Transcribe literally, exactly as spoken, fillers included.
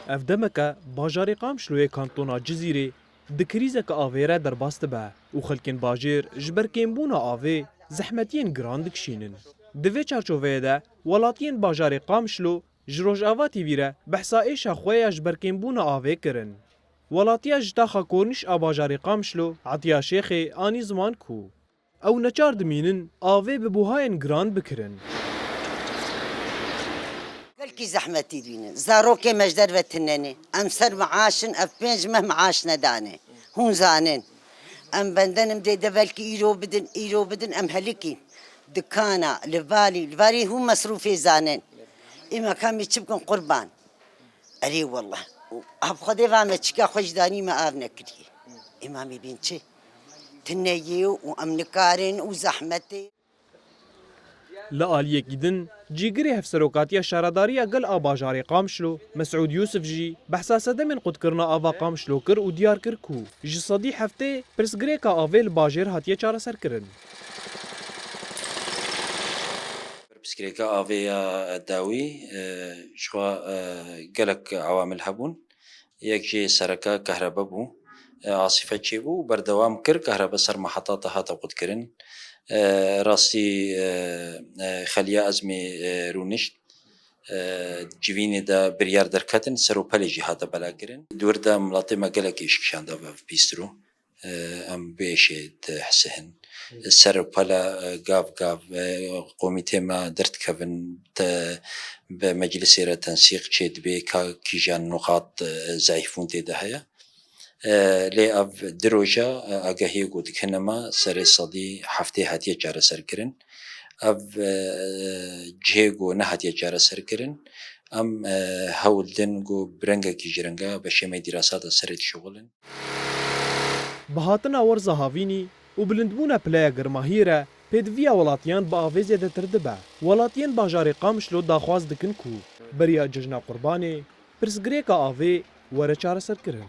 Ev demeke bajarê Qamişloyê kantona Cizîrê di krîzeke avê re derbas dibe û xelkên bajêr ji ber kêmbûna avê zehmetiyên giran dikişînin. Di vê çarçoveyê de welatiyên bajarê Qamişlo ji Rojava T V re behsa êşa xwe ya ji ber kêmbûna avê kirin. Welatiya ji taxa Kornîş a bajarê Qamişlo Etiya Şêxê anî ziman ku ew neçar dimînin avê bi buhayên giran bikirin. Gelkî zehmetî dînin. Zarokê me ji derve tine ne. Em ser meaş in, ev pênc meh meaş nedane. Hûn zanin. Em bendenim dê de belkî îro bidin, îro bidin, em helikîn. Dikana, li valî, li valî hûn mesrûfê zanin. Ê me kamî çi bikin qurban? Erê wallah. Û ev Xwedê va me çika xwe ji danî me av nekiriye. Ê ma mê bên çi? Tine yê û em nikarin û zehmetê. Li aliyekî din, cîgirê Hevserokatiya Şaredariya Gel a bajarê Qamişlo, Mesûd Yûsif jî behsa sedemên qutkirina ava Qamişlo kir û diyar kir ku ji sedî heftê pirsgirêka avê li bajêr hatiye çareserkirin. Pirsgirêka avê ya dawî, e, ji xwe, e, gelek ewamil hebûn. Yek jê sereke kehrebe bû. E, asîfe çêbû û berdewam kir. Kehrebe ser meheta te hate qutkirin. E, rastî, e, e, xeliya ezmê, e, rûnişt. E, civînê de biryar derketin, ser û pelê jî hate belakirin. Di wir de miletê me gelek êş kişandav ev pîstir û, e, em bi êşê dihisihin. Ser û pele, e, gav gav, e, komîtê me derdikevin, te, bi meclisê re tensîq çêdibe ka kîjan nuqat, e, zeîfbûn tê de heye. E, lê ev di roja, e, agahiyê ku dikine me serê sedî heftê hatiye çareserkirin. Ev, e, cihê ku nehatiye çareserkirin, em, e, hewl din ku bi rengekî ji renga beşê me dîrasa de serê dişuxulin. Bi hatina werza havînî û bilindbûna pileya germahiyê re pêdiviya welatiyan bi avê zêdetir dibe. Welatiyên bajarê Qamişlo daxwaz dikin ku beriya cejna Qurbanê pirsgirêka avê were çareserkirin.